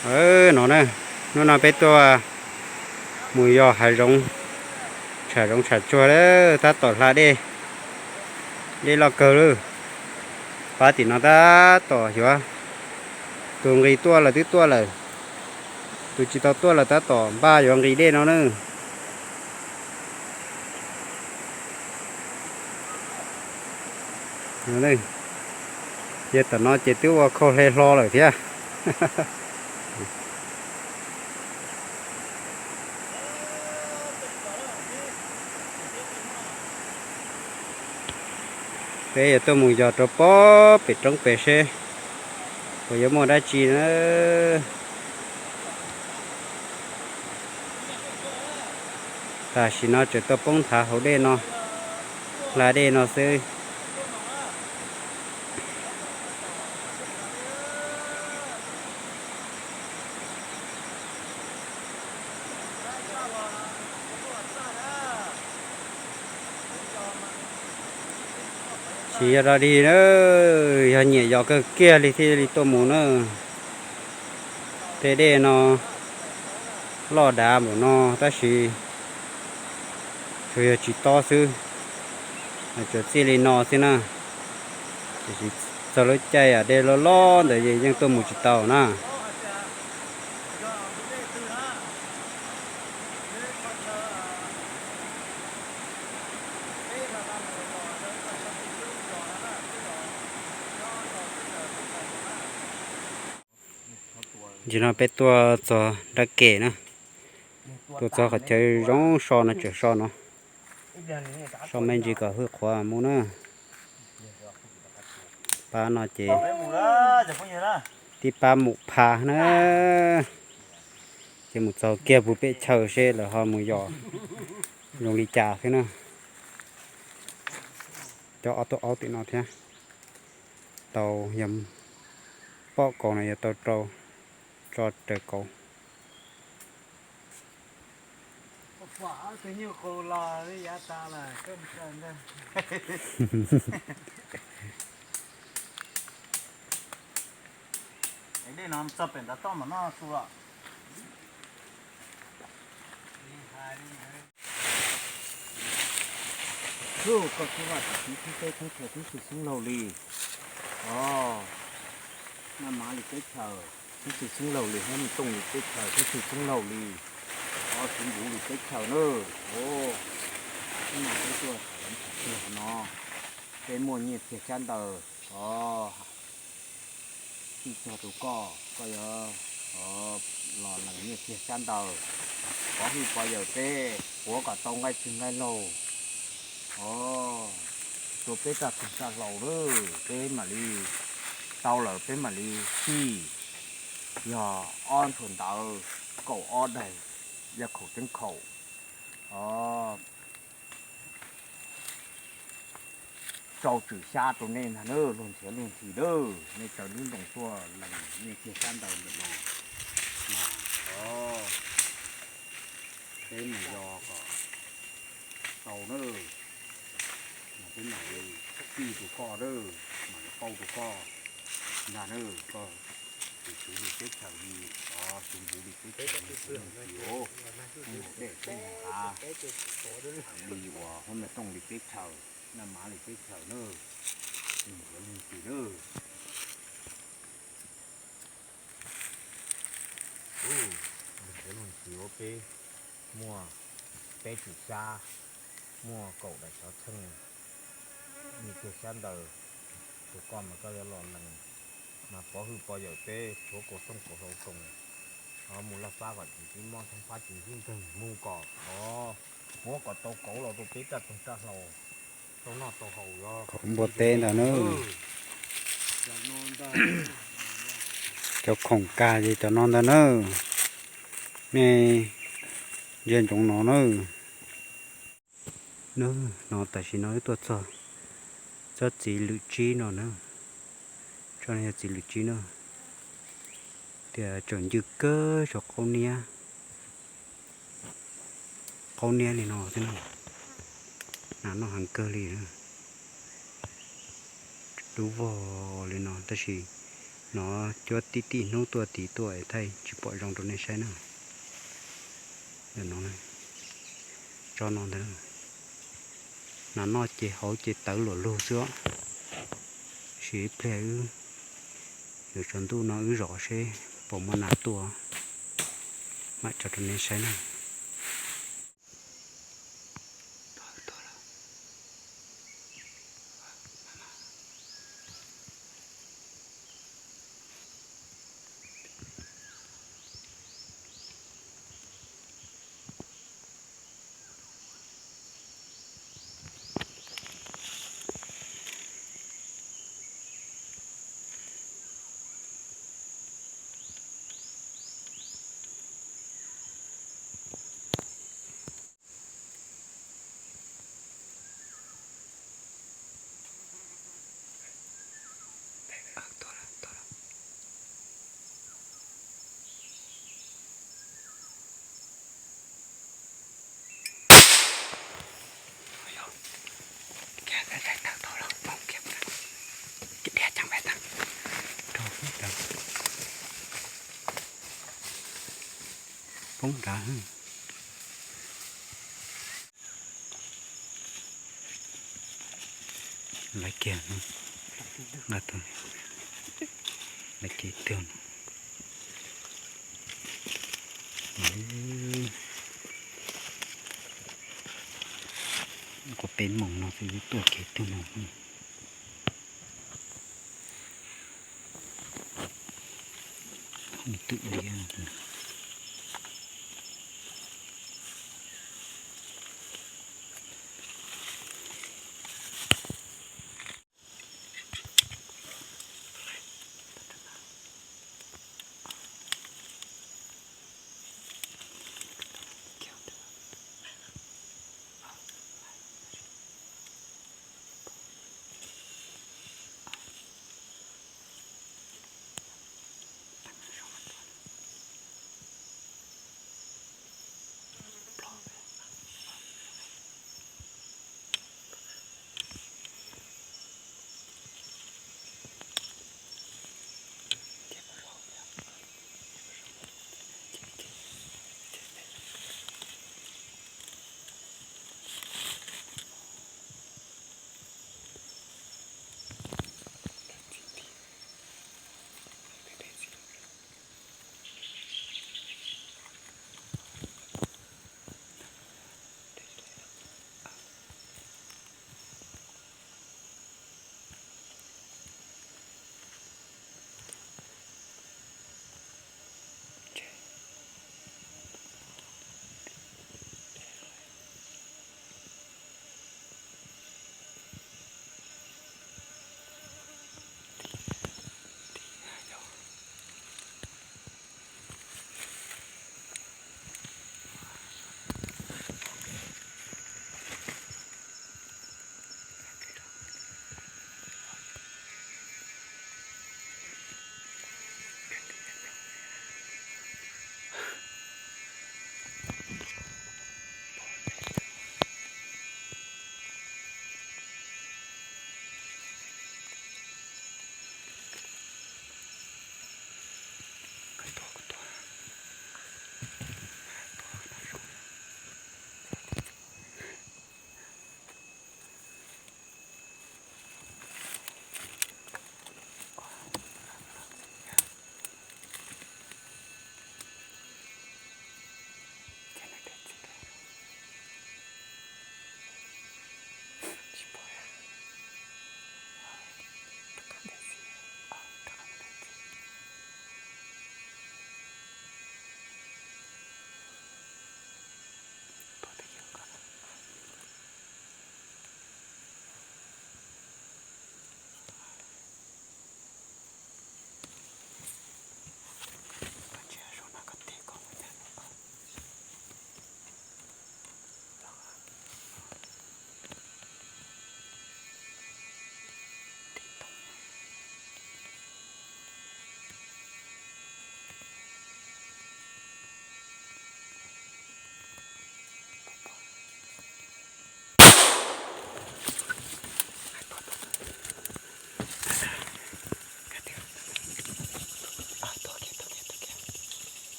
Aw, no na, hnub no peb tuaj mus yos hav zoov, tsham zoov tsham tsuag lawm, tab tom hla dej, dej loj kawg lawm. Pab tim no tab tom yuav, tus nqis tuaj lawm twb tuaj lawm, tus tsis tau tuaj lawm tab tom npaj yuav nqis dej no na. Yog tom no ces twb ua khau hle hlo lawm thiab. Peb yuav tuaj mus yos rau pob pem roob pem seb puas yuav muaj dab tsi na. Tam sim no tseem tuaj poob nthav hauv dej no, hla dej no xwb. Tsis yog dog dig na, yog nyiam yos kawg kiag li thiaj li tuaj mus na. Tej dej no loj dav npaum no tab sis tsuas yog tsis tob xwb, tsuas txij li no xwb na. Tiam sis txog lub caij dej loj loj ntawd yeej tuaj mus tsis tau na. Ntsis no peb tuaj txog nrab ke na, tuaj txog qhov chaw zoo so no, tseem so no, so me ntsis kom hwj qhuav mus na. Pab no ces tib pab mus pha na, ces mus txog kiag puag pem chaw seb lawv ho mus yos zoo li cas xwb na. Cov ob tug aub tim no thiab. Tau yog pom kauv no yuav tau rau tso raws kauv. Dej no txog pem ntav toj mas noj su los. Koj kuj vaj tam sim teb thoob chaw tib si xeeb laug li. Os, Naj Mav li teb chaws tib si xeeb laug li, Hmoob Tooj li teb chaws tib si xeeb laug li. Os, Xeev Npuv li teb chaws na. Os, hnub no peb tuaj tham leej tham tuag no, peb muaj nyiaj txiag xyab ntawv. Os, txij txog rau koj, koj yuav los lees nyiaj txiag xyab ntawv, pov hwj pov yawm peb, puav kom tau nqaij txwg nqaij laug. Os, rau peb raj txwg raj hlau lawm peb mam li tau lawm peb mam li fij. Yog ob ntshuas ntawv kaum ob daim yaj khaum ceeb khaum. Os, rau tswm xyab rau nej ntag na, luag nrhiav luag ntxhi na, nej tsaws lub ntoos tuaj lees nyiaj txiag xyab ntawv ntawm no. Os, peb mus yos kom tau na, peb mam li fij rau koj na, mam li pauj rau koj ntag na, koj tus tswv li teb chaws li, os, tus npuv li teb chaws li, tus npuv li teb chaws li, tus npuv li teb chaws li, li uas Hmoob Tooj li teb chaws, Naj Mav li teb chaws na, luag nrhiav luag ntxhi na. Luag nrhiav luag ntxhi ua peb muaj peb tswm xyab, muaj kaum daim xyov txheej, nyiaj txiag xyab ntawv, rau koj mas koj yuav los lees mas pov hwj pov yawm peb tshuav kaus tooj kaus hlau toos, mus laj fab kom tsis tib mob thoob fab tsis sib nkeeg, mus kom, os, muab kom tau kauv los rau peb raj txwg raj hlau tau noj tau haus. Qhov npua teb ntawd na, cov khoom kag ces cov no ntag na, nej ntsia ntsoov no na. No tam sim no wb tuaj txog tsob txiv lwm tsib no na, tsob no yog txiv lwm tsib na, tias tseem ncw kawg saum qaub niab, qaub niab li no thiab na, nas noj heev kawg li. Lub vog li no tab sis No cuab tib tib hnub tuaj tid tuaj es thaij tsis pom zoo rau nej saib na. Yog no, tsob no ntag. Nas noj ces hauv ces tawv luam lug xwb os. Sim ib pliag wb yuav tsaus ntuj no wb zov seb puas muaj nas tuaj, mam tso rau nej saib na. Poob nrad. Laiv kiag, nqa tus, laiv kiag twg no. Quav peb moos no xwb tuaj kiag twg no. Twm liab.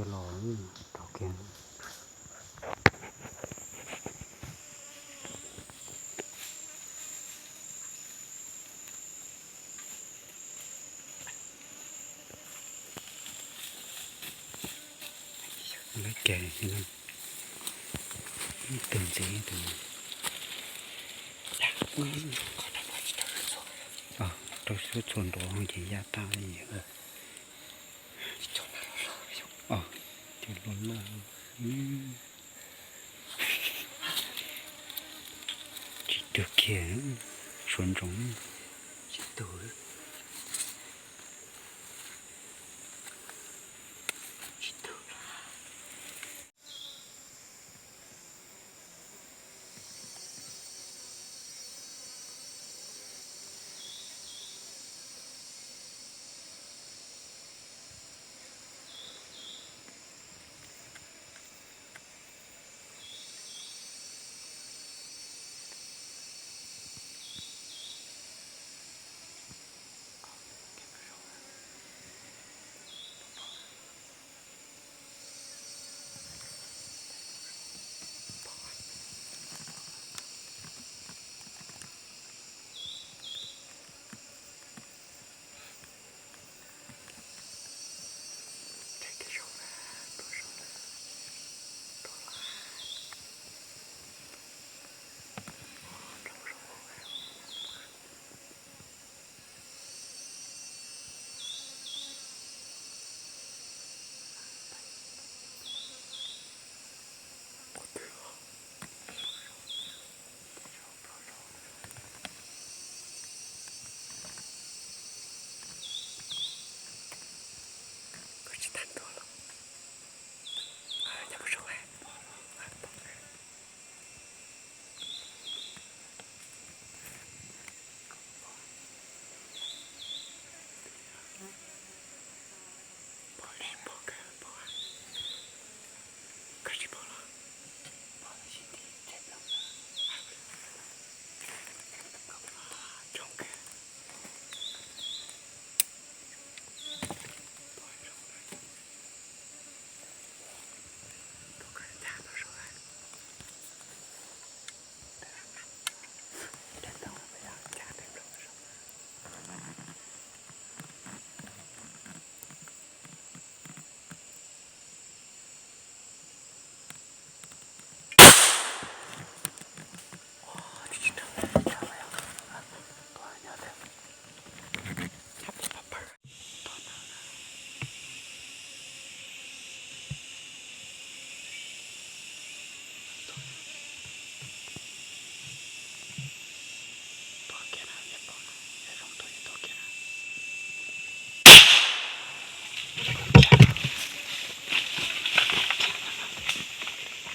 Los rau kiag. Lawv ceg ib tug ntxiv ib tug. Rau suab txhua nruav ces yaj tag li. Cov loj loj. Tsis tug kiag, suav ntsoov.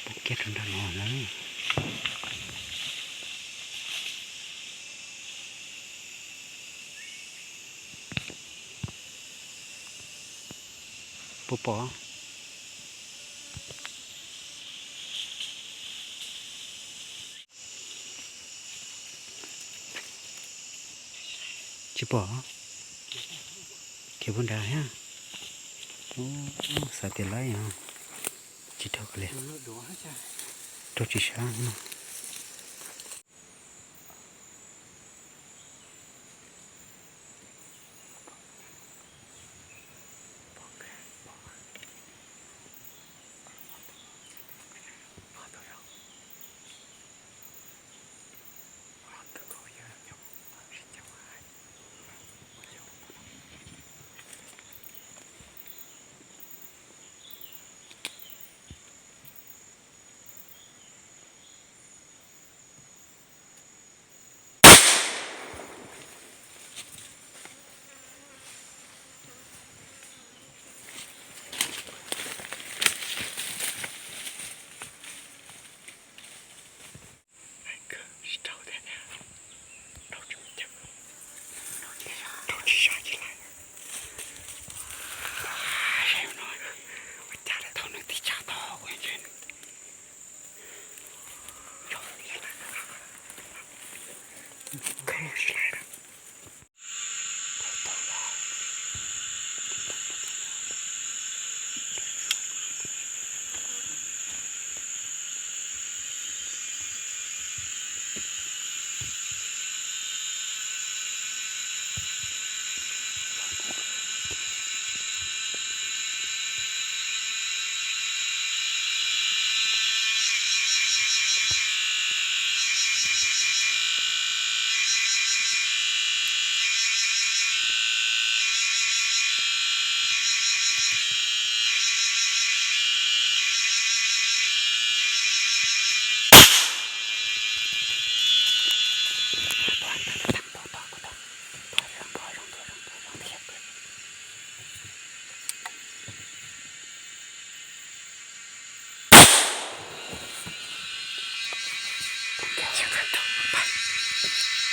Pub kiag rau nram no na. Puas pom? Tsis pom. Khiav puag nrad thiab. Xav tias lawv tsis raug li. Raug tsis sab no.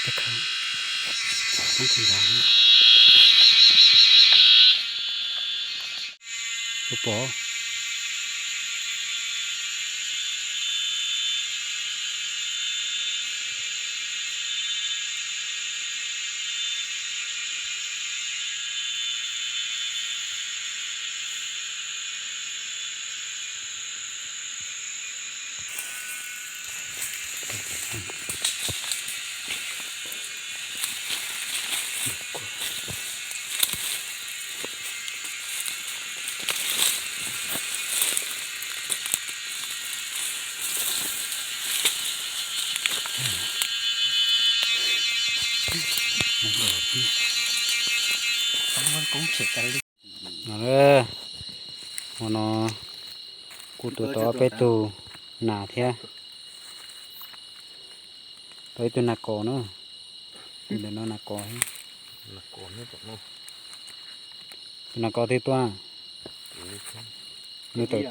Poob kiag nrad. Ua pom. Hmo no kuj tua tau peb tug nas thiab, tau ib tug nas kos na. Ntawm no nas kos, tus nas kos twg tua? Nws tawm,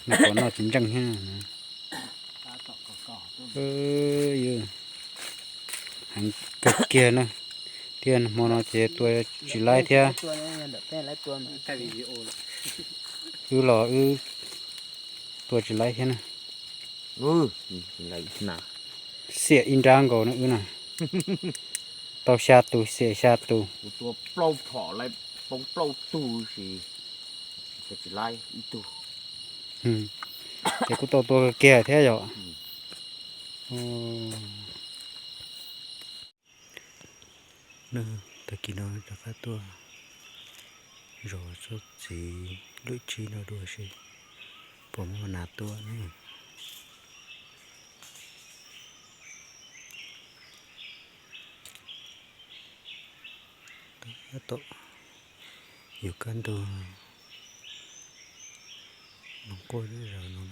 nas kos noj tsis ntseej thiab. Heev kawg kiag na, thiab hmo no ces tua tsis laib thiab. Wb los wb tua tsis laib thiab na. Xiam ib nrab nkaus na wb na. Tau xya tus, xiam xya tus. Kuv tua plaub phom lawm, poob plaub tug sis tsis laib ib tug. Ces kuj tau tua kiag thiab yom. Tag kis no rov qab tuaj zov tsob txiv lwm tsib no dua seb puas muaj nas tuaj ne. Tab tom yus kab ntug no quaj zom zaws no.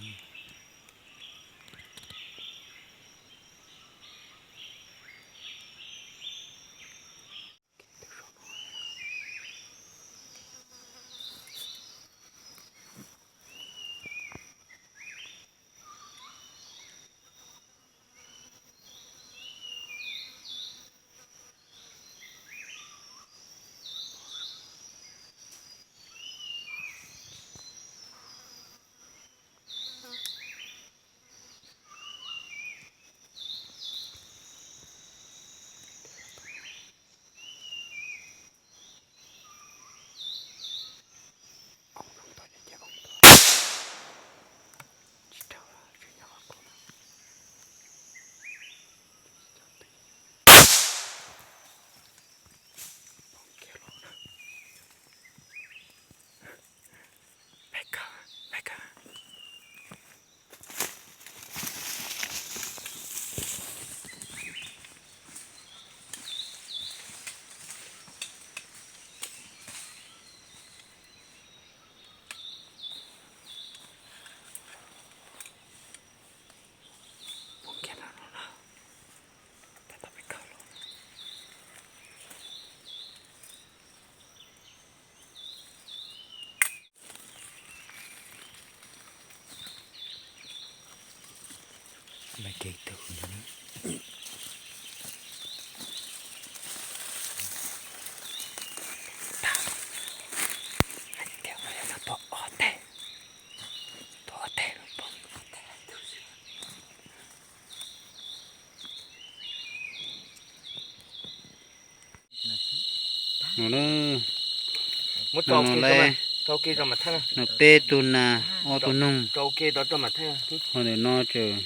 Muab rau no ke, lawv rau ke rau mas thaj. No peb tug nas, ob tug noog. Rau ke rau rau mas thaj. Ho ntawm no tseem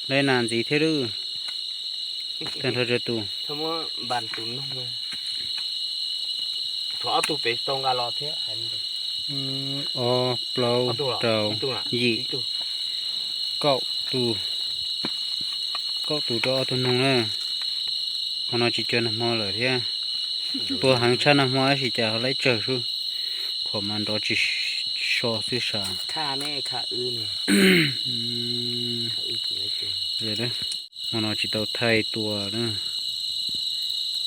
lawv nas ntxiv thiab lawm. Tag nrho tsawg tus? Thov muab npas tus noog. Thuav ob tug pem tau nqa los thiab. Ob, plaub, rau, yim, kaum tus, kaum tus rau ob tug noog na. Hmo no tsis cuag nag hmo lawm thiab. Tua heev tshaj nag hmo tab sis cas ho laib tsawg xwb, phom mas nrov tsis so xwb sav. Hmo no tsis tau thaij tua na,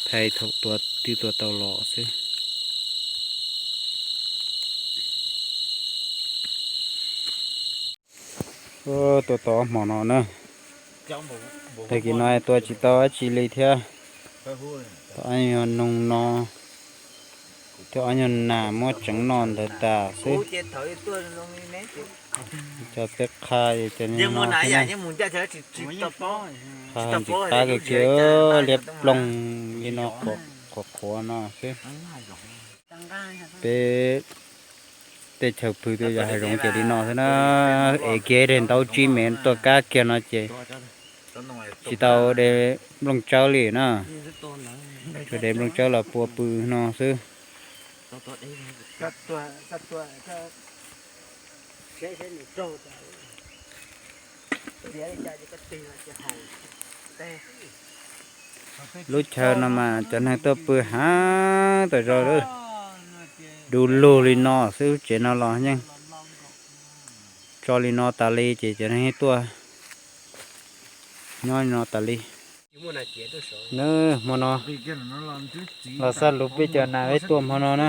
thaij thaum tua twb tua tau los xwb. Tua tau ob hmo no na. Tag kis no tua tsis tau dab tsi li thiab. Tau ob nyuag noog no, thiab ob nyuag nas muab tseev noj ntawd tas xwb. Cov teb qha, cov no thiab na. Qha ntxim qab kawg kiag, liab ploog li no, qhuav qhuav no xwb. Peb tej chaw pw twb yog hav zoov ces li no xwb na. Es kiag daim ntaub tsib me tuaj kab kiag no ces tsis tau de nplooj tsawb li na. Tsuas de nplooj tsawb los pua pw no xwb. Lub chaw no mas cov neeg tuaj pw hav tas zog, du lug li no xwb. Tsev no los yeej tso li no tas li ces cov neeg tuaj nyob li no tas li. Nws hmo no los xab lus peb cov nas peb tuaj hmo no na.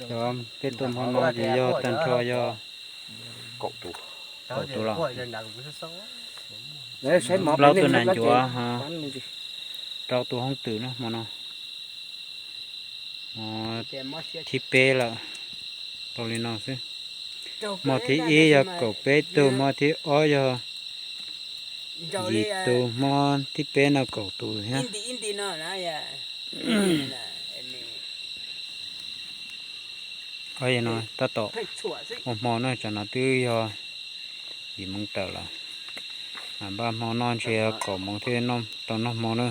Cov peb tuaj hmo no ces yog tag nrho yog kaum tus los. Plaub tug nas ncuav, rau tus hoob twm na hmo no. Hmo thib peb lawm, tau li no xwb. Hmo thib ib yog kaum peb tug, hmo thib ob yog yim tus, hmo thib peb no kaum tus thiab. Tab tom ua hmo na, tsam no twb yog yim moo tawm lawm. Npaj hmo noj ntshe kaum moos thiaj tau noj hmo na.